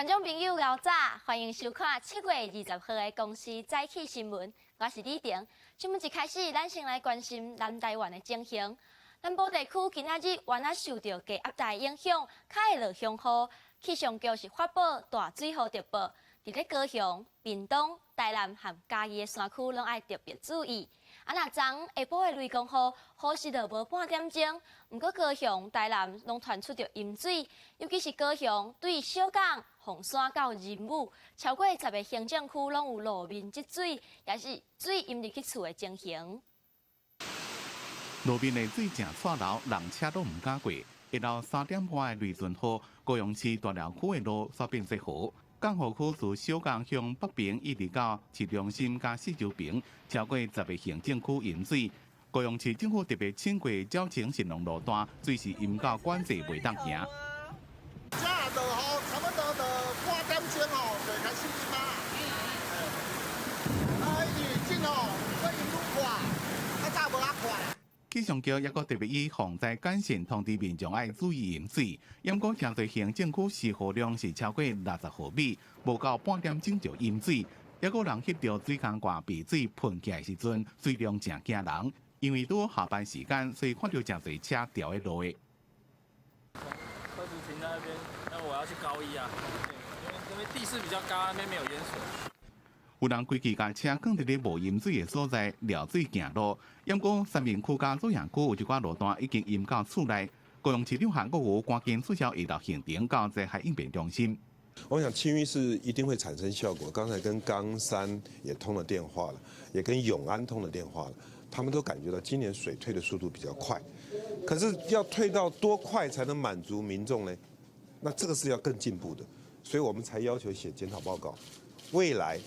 觀眾朋友，𠢕早，歡迎收看7月20號的公視早起新聞。我是李婷。新聞一開始，咱先來關心南台灣的情形。南部地區今仔日原來受著低壓帶影響，較會落強雨。氣象局是發布大水雨特報，佇咧高雄、屏東、台南和嘉義的山區攏愛特別注意。啊，若昨下晡的雷公雨，雨時落無半點鐘，毋過高雄、台南攏傳出著淹水，尤其是高雄對小港、鳳山到仁武，超過10個行政區攏有路面積水，也是水淹入去厝的情形。路面的水誠掣流，人車都毋敢過。下晝3點半的雷陣雨，高雄市大寮區的路煞變做河。港河區自小港向北邊一直到市中心佮四周邊，超過10個行政區淹水。高雄市政府特別請過鳥情神農路段，水是淹到管制袂當行。這落雨差不多就半點鐘吼，就開始淹啊。啊，因為這吼，水淹愈快，較早無遐快。氣象局抑閣特別以防災簡訊通知民眾愛注意淹水。毋過誠濟行政區時雨量是超過60毫米，無夠半點鐘就淹水。抑閣有人翕著水坑蓋被水噴起來時陣，水量誠驚人。因為拄下班時間，所以看著誠濟車牢佇路的。車子停在那邊，那我要去高一啊，因為地勢比較高，那邊沒有淹水。有人規氣共車囥佇咧無淹水的所在，撩水行路。毋過三民區佮左營區有一寡路段已經淹到厝內。高雄市長韓國瑜趕緊取消下晝行程到災害應變中心。我想清淤是一定會產生效果。剛才跟岡山也通了電話了，也跟永安通了電話了，他們都感覺到今年水退的速度比較快。可是要退到多快才能滿足民眾呢？那這個是要更進步的，所以我們才要求寫檢討報告。未來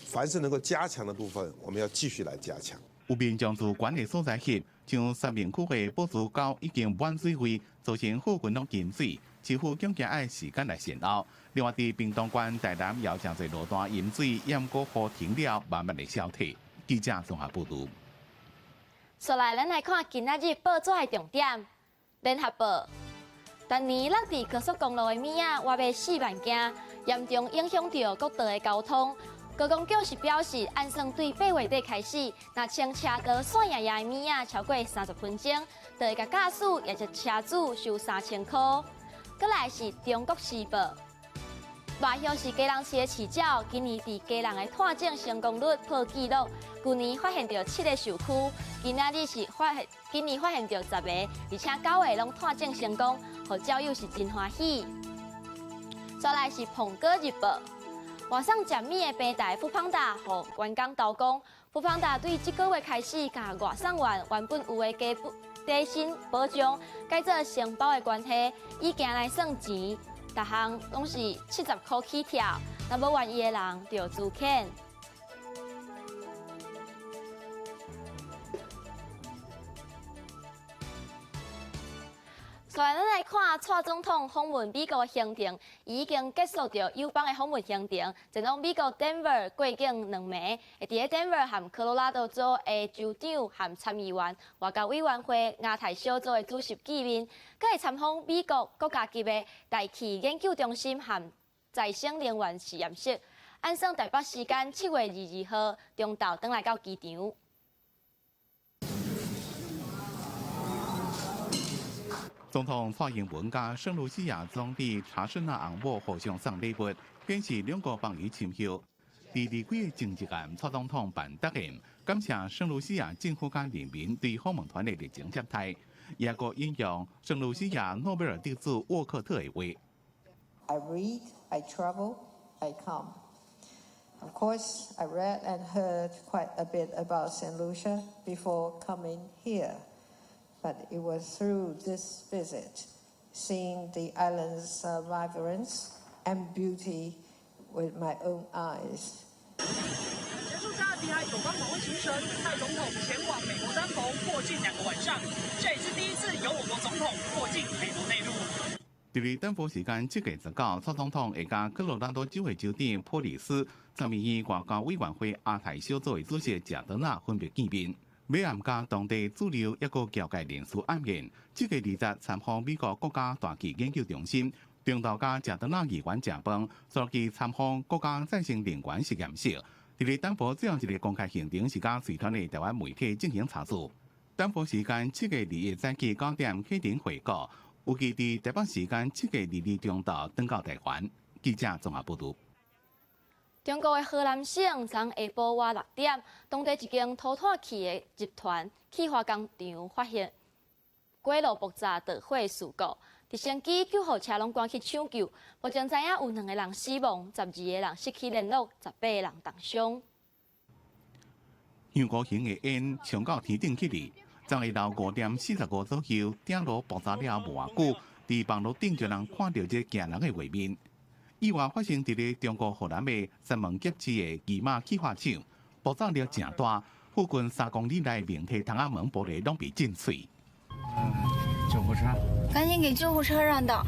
凡是能夠加強的部分，我們要繼續來加強。有民眾自懸的所在翕，像三民區的寶珠溝已經滿水位，造成貨櫃攏淹水，市府恐驚愛時間來善後。另外，佇屏東縣台南也有誠濟路段淹水，毋過雨停了，慢慢的消退。記者綜合報導。紲來，咱來看今仔日報紙的重點。聯合報，逐年落佇高速公路的物仔，倚欲4萬件，嚴重影響著國道的交通。高公局是表示，按算對8月底開始，若穿車道散掖掖的物仔超過30分鐘，就會共駕駛抑是車主收3000箍。閣來是中國時報，賴香是基隆市的飼鳥，今年佇基隆的湠種成功率破紀錄，舊年發現著七个獸區，今仔日是發現，今年發現著10個，而且九个攏湠種成功，予鳥友是真歡喜。再來是蘋果日報。外送食物的平台 foodpanda，予員工罷工。foodpanda 對這個月開始，共外送員原本有的基本底薪保障改做承包的關係，以件來算錢，逐項攏是70箍起跳。若無願意的人，就資遣。紲來，咱來看蔡總統訪問美國的行程，已經結束著友邦的訪問行程，前往美國 Denver 過境兩暝，會佇咧 Denver 和科羅拉多州的州長和參議員、外交委員會亞太小組的主席見面，閣會參訪美國國家級的大氣研究中心和再生能源實驗室。按算台北時間7月22號中晝轉來到機場。總統蔡英文佮聖盧西亞總理查順納翁某互相送禮物，顯示兩國邦誼深厚。佇離開的前一暗，蔡總統辦答宴，感謝聖盧西亞政府佮人民對訪問團的熱情接待，也閣引用聖盧西亞諾貝爾得主沃克特的話。 I read, I travel, I come. Of course, I read and heard quite a bit about Saint Lucia before coming here. But it was through this visit, seeing the island's vibrance and beauty with my own eyes. 結束加勒比海友邦訪問行程，蔡總統前往美國丹佛過境2個晚上，這也是第一次由我國總統過境美國內陸。佇咧丹佛時間7月19，蔡總統會佮科羅拉多州的州長波里斯、參議院外交委員會亞太小組的主席賈德納分別見面。尾暗佮當地主流抑閣僑界人士暗宴，7月20參訪美國國家大氣研究中心，中晝佮食頓仔議員食飯，紲去參訪國家再生能源實驗室。佇咧丹佛最後一个公開行程是佮隨團的台灣媒體進行茶敘。丹佛時間7月21早起9點啟程回國，預計佇台北時間7月22中晝轉到台灣。記者綜合報導。中國的河南省昨下晡外6點，當地一間塗炭氣的集團氣化工廠發現鍋爐爆炸著火事故，直升機、救護車攏趕去搶救。目前知影有兩个人死亡，12个人失去聯絡，18个人重傷。香菇形的煙衝到天頂去哩，昨下晝5點45左右，鼎爐爆炸了無偌久，佇網路頂就人看著這驚人的畫面。意外發生佇咧中國河南的三門峽市的義馬氣化廠，爆炸力誠大，附近3公里內明體窗仔門玻璃攏被震碎。救護車，趕緊給救護車讓道。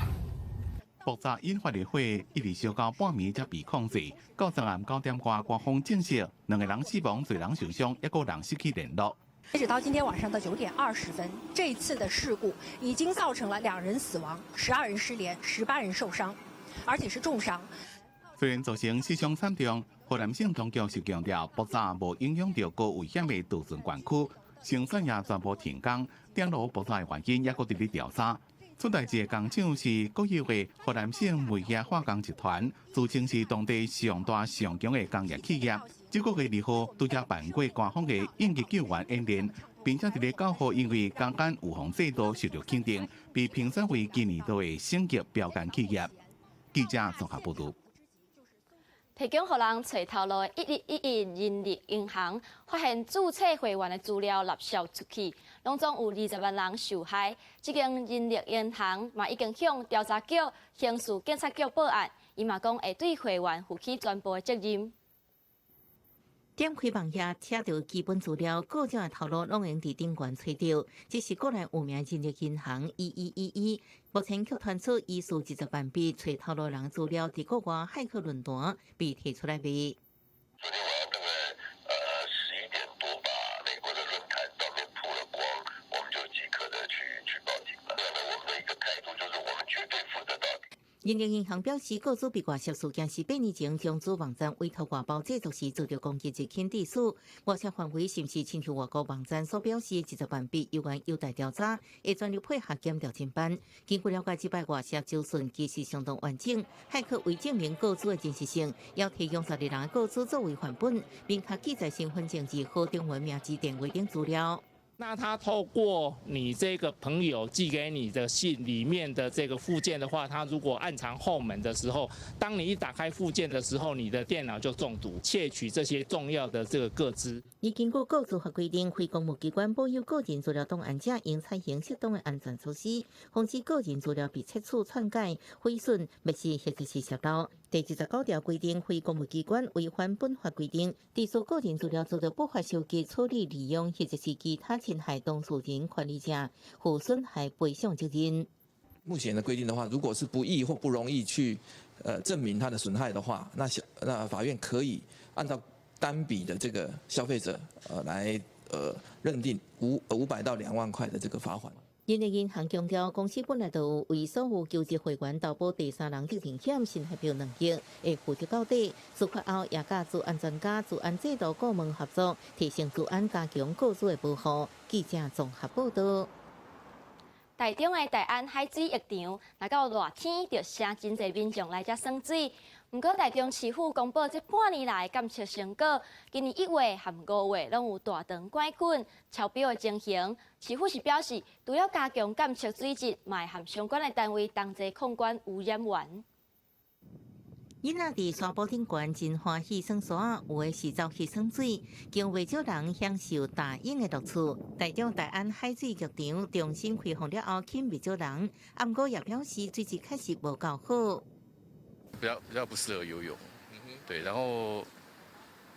爆炸引發的火一直燒到半暝才被控制。到昨暗9點外，官方證實兩个人死亡，濟人受傷，抑閣有人失去聯絡。截止到今天晚上的9點20分，這次的事故已經造成了兩人死亡、12人失聯、18人受傷，而且是重傷。雖然造成死傷慘重，河南省當局是強調爆炸無影響著高危險的渡船園區，生產也全部停工。鼎爐爆炸的原因抑閣佇咧調查。出代誌的工廠是國有的河南省煤業化工集團，自稱是當地上大上強的工業企業。這個月2號拄才辦過官方的應急救援演練，並且佇咧9號因為工安預防制度受著肯定，被評選為今年度的省級標桿企業。記者綜合報導。提供予人揣頭路的1111人力銀行發現註冊會員的資料納銷出去，攏總有20萬人受害。這間人力銀行嘛已經向調查局、刑事檢察局報案，伊嘛講會對會員負起全部的責任。點開網頁，查著基本資料，各種的頭路攏會佇頂懸揣著。這是國內有名人力銀行1111，目前卻傳出疑似20萬筆揣頭路人資料，佇國外駭客論壇被提出來賣。昨天晚上大概11點多吧，美國的論壇上面曝了光，我們就即刻的去報警了。那我們的一個態度就是，我們絕對負責到底。人力銀行表示，個資被外泄事件是8年前將子網站委託外包製作時遭著攻擊入侵致死。外泄範圍是毋是親像外國網站所表示的20萬筆，猶原有待調查，會全力配合檢調偵辦。根據了解，這擺外泄資訊其實相當完整，駭客為證明個資的真實性，要提供12人的個資作為範本，明確記載身份證字號、中文名字、電話等資料。那他透過你這個朋友寄給你的信裡面的這個附件的話，他如果暗藏後門的時候，當你一打開附件的時候，你的電腦就中毒，竊取這些重要的這個個資。而根據個資法規定，非公務機關保有個人資料檔案者，應採行適當的安全措施，防止個人資料被竊取、篡改、毀損、滅失或者是洩露。第29條規定，非公務機關違反本法規定，佇私個人資料遭著不法收集、處理、利用或者是其他侵害當事人權利者，負損害賠償責任。目前的規定的話，如果是不易或不容易去證明他的損害的話，那法院可以按照單筆的這個消費者來認定500到2萬塊的這個罰款。人力銀行強調，公司本來就有為所有求職會員投保第三人責任險，新台幣2億，會負責到底。事發後也佮資安專家、資安制度顧問合作，提升資安加強個資的保護。記者綜合報導。台中的大安海水浴場，若到熱天就誠真濟民眾來遮耍水。毋過台中市府公布這半年來監測成果，今年1月和5月攏有大腸桿菌超標的情形。市府是表示，除了加強監測水質，嘛會和相關的單位同齊控管污染源。囡仔佇沙埔頂懸真歡喜耍沙，有的是走去耍水，更袂少人享受打泳的樂趣。台中大安海水浴場重新開放了後，吸引袂少人，毋過也表示水質確實無夠好。比較不適合游泳，對，然後，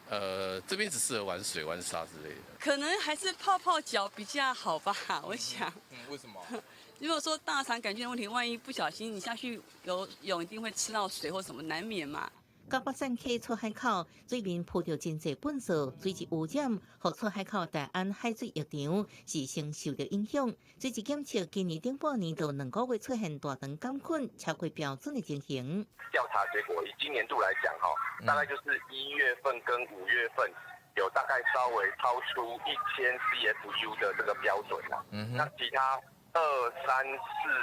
這邊只適合玩水、玩沙之類的。可能還是泡泡腳比較好吧，我想。嗯，為什麼？如果說大腸桿菌的問題，萬一不小心你下去游泳，一定會吃到水或什麼，難免嘛。到八善溪出海口，水面浮著真濟糞埽，水質污染，予出海口大安海水浴場是先受著影響。水質檢測今年頂半年到2個月出現大腸桿菌超過標準的情形。調查結果以今年度來講，哈，大概就是1月份跟5月份有大概稍微超出1000 CFU 的這個標準啦。那其他2、3、4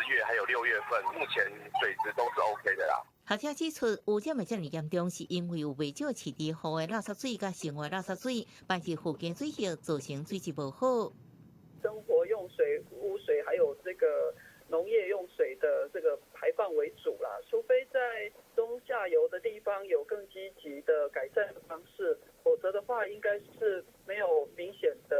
月還有6月份，目前水質都是 OK 的啦。學者指出，污染會遮爾嚴重，是因為有袂少飼池湖的垃圾水佮生活垃圾水排佇附近水域，造成水質無好。生活用水、污水還有這個農業用水的這個排放為主啦，除非在中下游的地方有更積極的改善的方式，否則的話應該是沒有明顯的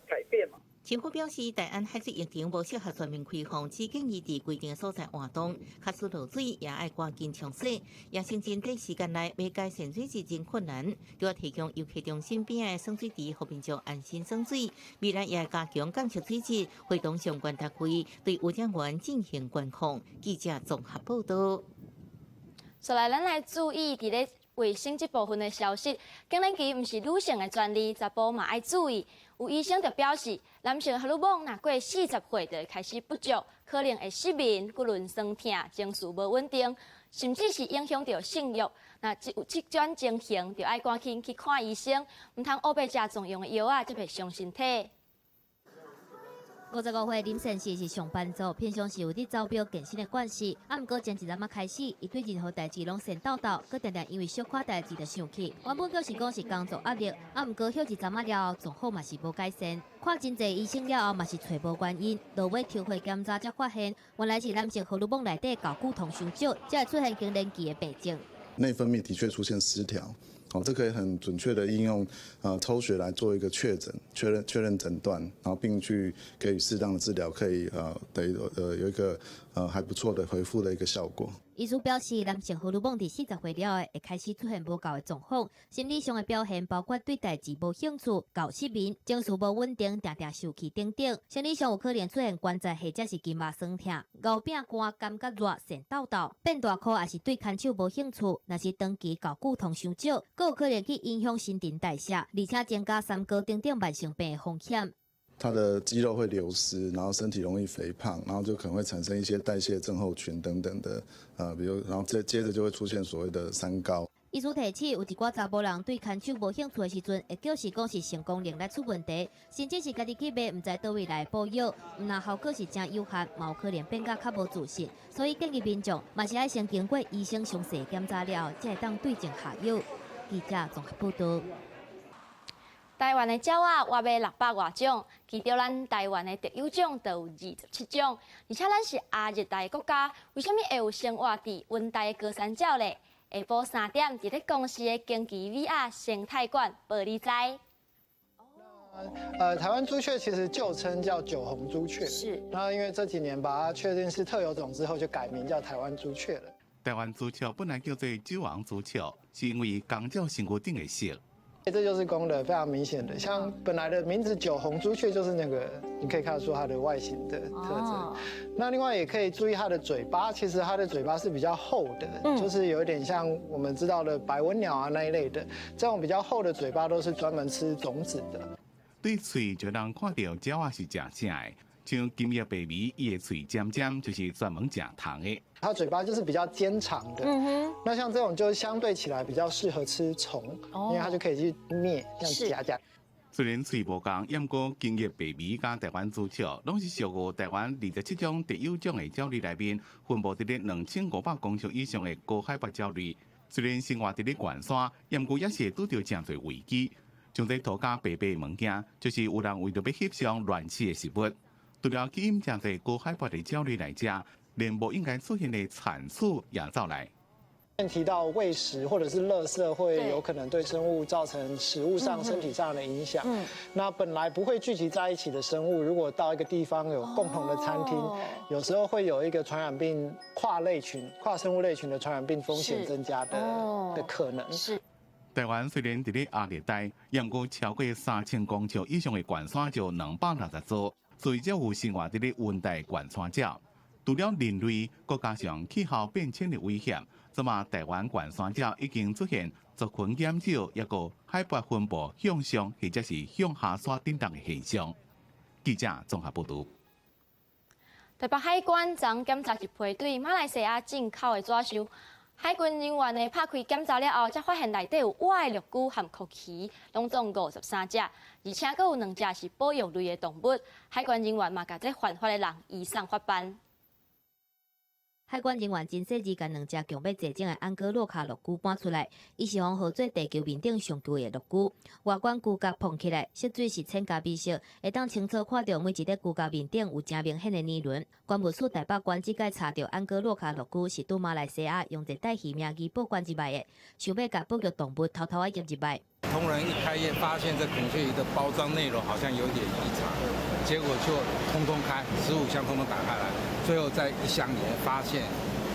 改變嘛。政府表示，大安海水浴場無適合全面開放，只建議佇規定的所在活動，假使落水也愛趕緊沖洗。也承認短時間內欲改善水質真困難，就要提供遊客中心邊仔的耍水池，予民眾安心耍水。未來也會加強監測水質，會同相關單位對污染源進行管控。記者綜合報道。接來，咱來注意佇咧衛生這部分的消息。更年期毋是女性的專利，查埔嘛愛注意。有醫生就表示，男性荷爾蒙若過40歲就會開始不足，可能會失眠、骨輪酸痛、情緒無穩定，甚至是影響著性慾。若有這種情形，就愛趕緊去看醫生，毋通烏白食壯陽的藥仔，才袂傷身體。55歲林先生是上班族，平常時有佇走表健身的慣勢。啊，毋過前一陣仔開始，伊對任何代誌攏神抖抖，閣定定因為小可代誌就生氣。原本表示講是工作壓力，啊，毋過歇一陣仔了後，狀況嘛是無改善。看真濟醫生了後嘛是揣無原因，落尾抽血檢查才發現，原來是男性荷爾蒙內底睾固酮傷少，才會出現更年期的病症。內分泌的確出現失調。哦，這可以很準確的應用，抽血來做一個確診、確認診斷，然後並去給予適當的治療，可以得有一個還不錯的恢復的一個效果。醫師表示，男性荷爾蒙佇40歲了後會開始出現無夠的狀況，心理上的表現包括對代誌無興趣、𠢕失眠、情緒無穩定、定定受氣等等。生理上有可能出現關節或者是筋肉酸痛、𠢕餅乾感覺熱、神抖抖、變大箍，抑是對牽手無興趣。若是長期睾固酮傷少，閣有可能去影響新陳代謝，而且增加三高等等慢性病的風險。他的肌肉會流失，然後身體容易肥胖，然後就可能會產生一些代謝症候群等等的，比如，然後接著就會出現所謂的三高。醫師提醒，有一寡查埔人對牽手無興趣的時陣，會表示講是性功能力出問題，甚至是家己去買毋知佗位來的補藥，毋但效果是誠有限，嘛有可能變甲較無自信。所以建議民眾嘛是愛先經過醫生詳細檢查了後，才會當對症下藥。記者綜合報道。台灣的鳥仔活欲600外種，其中咱台灣的特有種就有27種，而且咱是亞熱帶國家，為啥物會有生活佇溫帶的高山鳥咧？下晡3點，佇咧公視的驚奇 VR 生態館，報你知。台灣朱雀其實舊稱叫酒紅朱雀，那因為這幾年把它確定是特有種之後，就改名叫台灣朱雀了。台灣朱雀本來叫做酒紅朱雀，是因為公鳥身軀頂的色。這就是公的，非常明顯的，像本來的名字酒紅朱雀就是那個，你可以看得出它的外形的特徵。那另外也可以注意它的嘴巴，其實它的嘴巴是比較厚的，就是有一點像我們知道的白文鳥啊那一類的，這種比較厚的嘴巴都是專門吃種子的。對喙就通看著鳥仔是食啥的，像金翼白眉，伊的喙尖尖，就是專門食蟲的。它嘴巴就是比較尖長的，那像這種就相對起來比較適合吃蟲，因為它就可以去嚙，這樣夾夾。雖然喙無仝，毋過金翼白眉佮台灣朱雀，攏是屬於台灣27種特有種的鳥類內面，分布佇咧2500公尺以上的高海拔鳥類。雖然生活佇咧懸山，毋過也是會拄著誠濟危機。像這塗甲白白的物件，就是有人為著欲翕相亂飼的食物。除了吸引誠濟高海拔的鳥類來食，連無應該出現的蟾蜍也走來。提到餵食或者是垃圾會有可能對生物造成食物上、身體上的影響。那本來不會聚集在一起的生物，如果到一個地方有共同的餐廳，有時候會有一個傳染病跨類群、跨生物類群的傳染病風險增加的可能。台灣雖然佇咧亞熱帶，毋過超過3000公尺以上的懸山就260座，所以才有生活佇咧溫帶懸山鳥。除了人類，閣加上氣候變遷的危險，這馬台灣懸山鳥已經出現族群減少，抑閣海拔分布向上或者是向下煞振動的現象。記者綜合報導。台北海關昨檢查一批對馬來西亞進口的紙箱，海關人員呢拍開檢查了後，才發現內底有活的陸龜和蛞蝓，攏總53隻，而且閣有兩隻是保育類的動物。海關人員嘛，共這犯法的人移送法辦。海關人員真細緻，共兩隻強欲坐井的安哥洛卡陸龜搬出來，伊是予號做地球面頂上舊的陸龜。外觀龜殼膨起來，色水是淺咖啡色，會當清楚看著每一塊龜殼面頂有誠明顯的年輪。關務署台北關這擺查著安哥洛卡陸龜是對馬來西亞用熱帶魚名義報關入來的，想欲共保育動物偷偷仔醃入來。同仁一開驗，發現這孔雀魚的包裝內容好像有點異常，結果就通通開，15箱通通打開來，最後在一箱裡面發現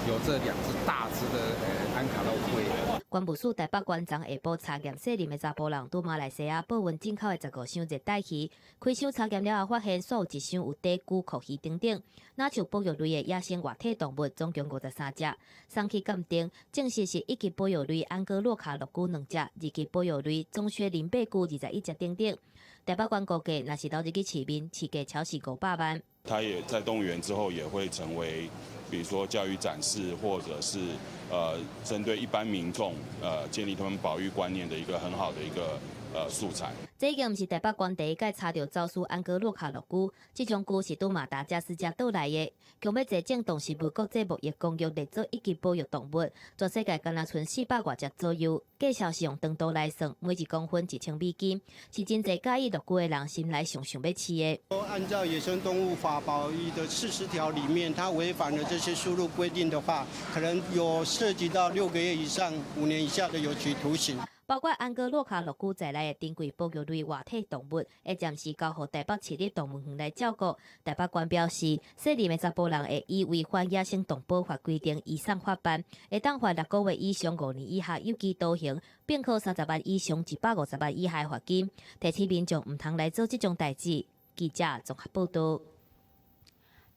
有這兩隻大隻的安卡洛龜。關務署台北關昨下晡查驗細林的查埔人，對馬來西亞報運進口的15箱熱帶魚，開箱查驗了後，發現煞有一箱有底龜、蛞蝓等等，若像保育類的野生活體動物，總共53隻。送去鑑定，證實是一級保育類安哥洛卡陸龜兩隻，二級保育類棕靴鱗背龜21隻等等。台北關估計，若是投入去市面，市價超過500萬。它也在動物園之後，也會成為，比如說教育展示，或者是針對一般民眾，建立他們保育觀念的一個很好的一個素材。這已經毋是台北關第一擺查著走私安哥洛卡陸龜，這種龜是對馬達加斯加島來的，強欲坐井動植物國際貿易公約列做一級保育動物，全世界干焦賰400外隻左右。價數是用長度來算，每一公分1000美金，是真濟佮意陸龜的人心內上想欲飼的。按照野生動物法保育的40條裡面，它違反了這些輸入規定的話，可能有涉及到6個月以上5年以下的有期徒刑。包括安哥洛卡陸龜在內的珍貴保育類活體動物，會暫時交予台北市立動物園來照顧。台北關表示，細林的查埔人會依違反野生動保法規定移送法辦，會當罰6個月以上5年以下有期徒刑，併科30萬以上150萬以下罰金。提醒民眾毋通來做這種代誌。記者綜合報導。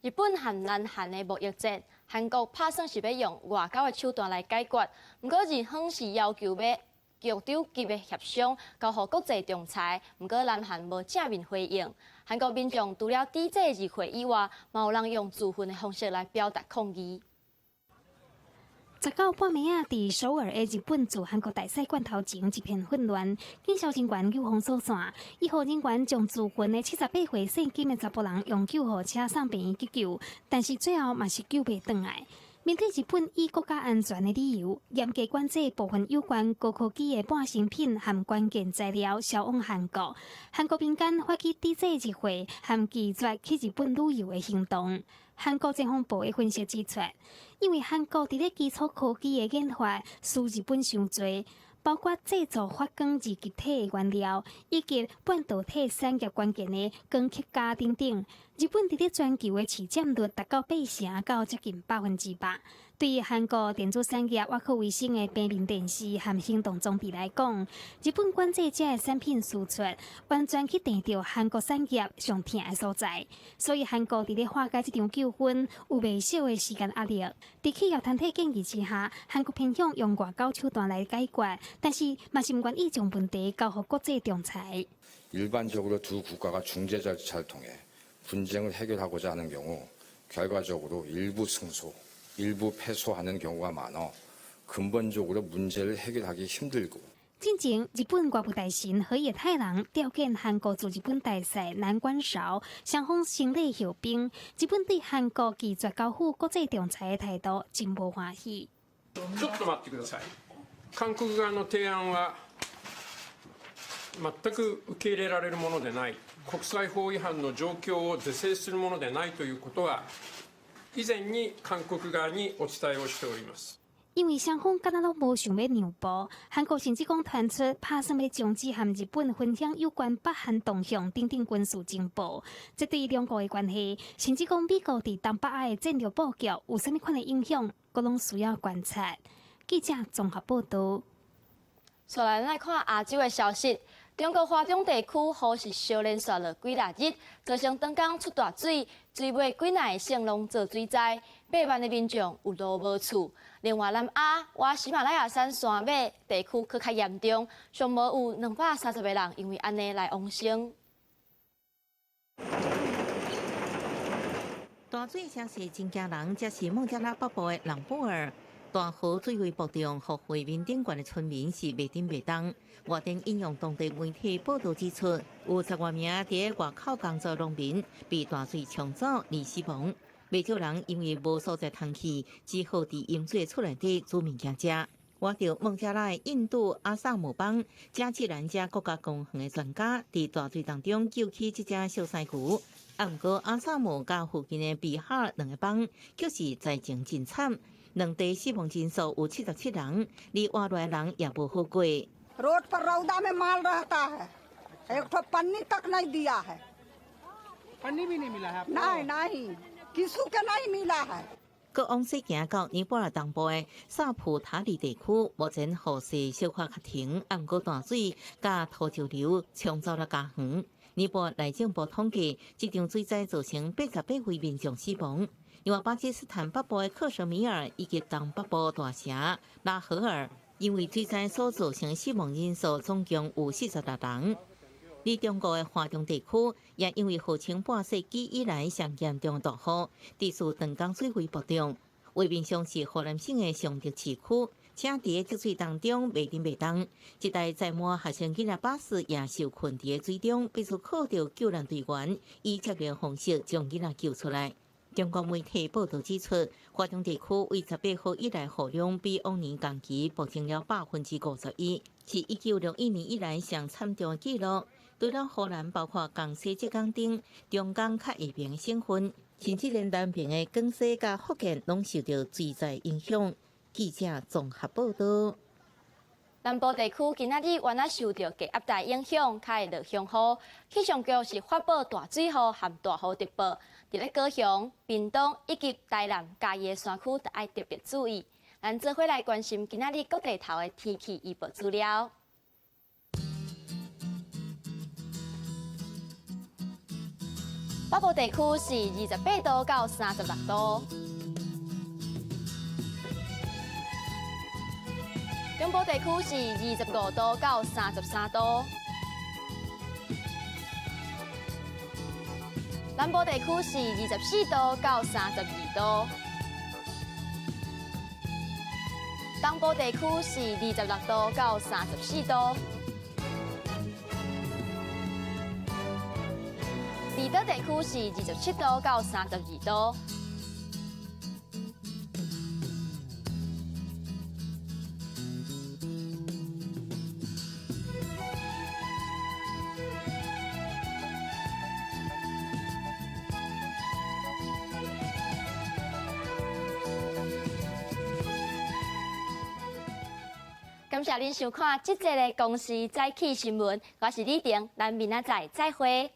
日本和南韓的貿易戰，韓國拍算是欲用外交的手段來解決，毋過日方是要求欲局長級的協商交予國際仲裁，毋過南韓無正面回應。韓國民眾除了抵制日貨以外，嘛有人用自焚的方式來表達抗議。19半暝仔，佇首爾的日本駐韓國大使館頭前一片混亂，警消人員救封鎖線，醫護人員將自焚的78歲姓金的查埔人用救護車送病院急救，但是最後嘛是救袂轉來。面對日本以國家安全的理由，嚴格管制部分有關高科技的半成品和關鍵材料銷往韓國，韓國民間發起抵制日貨和拒絕去日本旅遊的行動。韓國國防部的分析指出，因為韓國佇咧基礎科技的研發輸日本傷濟，包括製造發光二極體的原料，以及半導體產業關鍵的光刻膠等等。日本佇咧全球的市佔率達到8成到接近100%。對於韓國電子產業倚靠為生的平面電視和行動裝置來講，日本管制這个產品輸出，完全去斷著韓國產業上疼的所在。所以韓國佇咧化解這場糾紛有袂少的時間壓力。佇企業團體建議之下，韓國偏向用外交手段來解決，但是嘛是毋願意將問題交予國際仲裁。 일반적으로 두 국가가 중재 절차를 통해 분쟁을 해결하고자 하는 경우 결과적으로 일부 승소, 일부 패소하는 경우가 많아 근본적으로 문제를 해결하기 힘들고 進前，日本外務大臣河野太郎召見韓國駐日本大使南館韶，雙方先禮後兵。日本對韓國拒絕交付國際仲裁的態度真無歡喜。ちょっと待ってください。韓国側の提案は全く受け入れられるものでない、国際法違反の状況を是正するものでないということは、以前に韓国側にお伝えをしております。因為雙方敢若攏無想欲讓步，韓國甚至講傳出拍算欲終止和日本分享有關北韓動向等等軍事情報，這對兩國的關係，甚至講美國佇東北亞的戰略布局有啥物款的影響，閣攏需要觀察。記者綜合報導。接來，咱來看亞洲的消息。中國華中地區雨勢相連續落幾若日，造成長江出大水，水尾幾若个省攏做水災，8萬的民眾有路無厝。另外，南亞倚喜馬拉雅山山脈地區閣較嚴重，上無有230個人因為按呢來往生。大水聲勢真驚人，這是孟加拉北部的朗布爾。大河水位暴漲，予河面頂懸的村民是袂振袂動。外電引用當地媒體報導指出，有10外名佇外口工作農民被大水沖走而死亡。袂少人因為無所在通去，只好佇淹水厝內底煮物件食。倚著孟加拉的印度阿薩姆邦加吉蘭加國家公園的專家，佇大水當中救起這隻小犀牛。啊，毋過阿薩姆佮附近的比哈爾兩個邦，卻是災情真慘。兩地死亡人數有77人，而活落來人也無好過。 रोड पर रौदा में माल रहता है, एक ठो पन्नी तक नहीं दिया है। पन्नी भी नहीं मिला है आपको? नहीं नहीं, किसी के नहीं मिला है。閣往西行到尼泊爾東部的薩普塔里地區，目前雨勢小可較停，毋過大水佮土石流沖走了家園。尼泊爾內政部統計，這場水災造成88位民眾死亡。另外，巴基斯坦北部的克什米爾以及東北部大城拉合爾，因為水災所造成的死亡人數總共有46人。而中國的華中地區也因為號稱半世紀以來上嚴重的大雨，持續長江水位暴漲。畫面上是河南省的常德市區，車佇積水當中袂振袂動。一台載滿學生囡仔巴士也受困佇水中，必須靠著救難隊員以接力方式將囡仔救出來。中國媒體報導指出，華中地區為18號以來雨量比往年同期暴增了51%，是1961年以來上慘重的紀錄。除了河南，包括江西、浙江等中間較下爿省份，甚至連南邊的廣西佮福建，攏受著水災影響。記者綜合報導。南部地區今仔日原來受著低壓帶影響，較會落強雨。氣象局是發布大水雨和大雨特報，佇咧高雄、屏東以及台南、嘉義的山區，著愛特別注意。咱做伙來關心今仔日各地頭的天氣預報資料。北部地區是28度到36度。中部地區是25度到33度，南部地區是24度到32度，東部地區是26度到34度，離島地區是27度到32度。感謝恁收看這節的公視早起新聞，我是李婷，咱明仔載再會。